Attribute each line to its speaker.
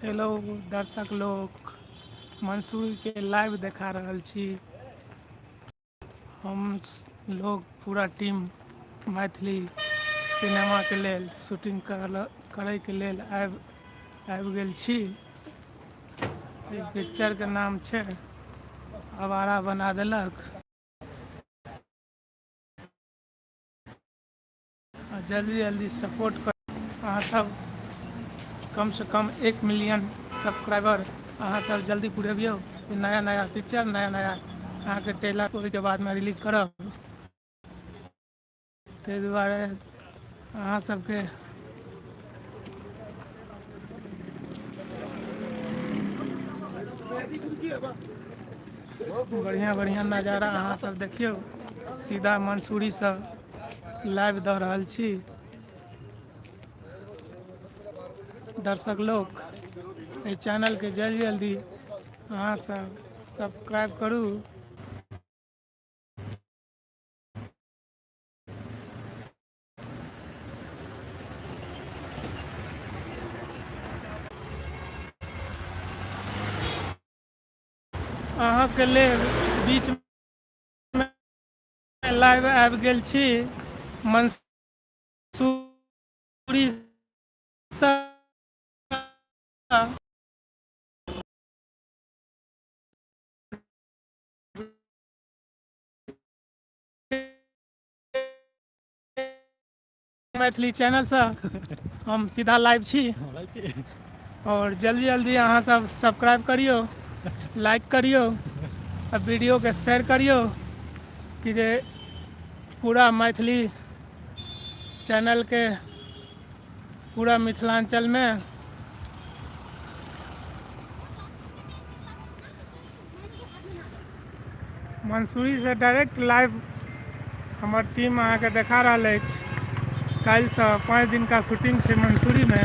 Speaker 1: Hello दर्शक लोक, मंसूरीके live देखा रहल छी। हम लोग पूरा टीम मैथिली सिनेमाके लेल शूटिंग करैके लेल आबि आबि गेल छी। एहि पिक्चरके नाम छै आवारा बना देलक। आ जल्दी जल्दी सपोर्ट कर अहाँ सब, कमसँ कम 1 मिलियन सब्सक्राइबर अहाँ सब जल्दी पुरेबियौ। नया नया पिक्चर, नया नया अहाँके ट्रेलर ओहिके बादमे रिलीज करब। ताहि दुआरे अहाँ सबके बढ़िआँ बढ़िआँ नजारा अहाँ सब देखियौ। सीधा मंसूरीसँ लाइव दऽ रहल छी। दर्शक लोक, एहि चैनलके जल्दी जल्दी अहाँ सब सब्सक्राइब करू। अहाँके लेल बीच लाइव आबि गेल छी मंसूरी मैथिली चैनलसँ हम सीधा लाइव छी और जल्दी जल्दी अहाँ सब सब्सक्राइब करियौ, लाइक करियौ आ वीडियोके शेयर करियौ कि जे पूरा मैथिली चैनलके पूरा मिथिलाञ्चलमे मंसूरीसँ डायरेक्ट लाइव हमर टीम अहाँके देखा रहल अछि। काल्हिसँ 5 दिनका शूटिंग छै मंसूरीमे।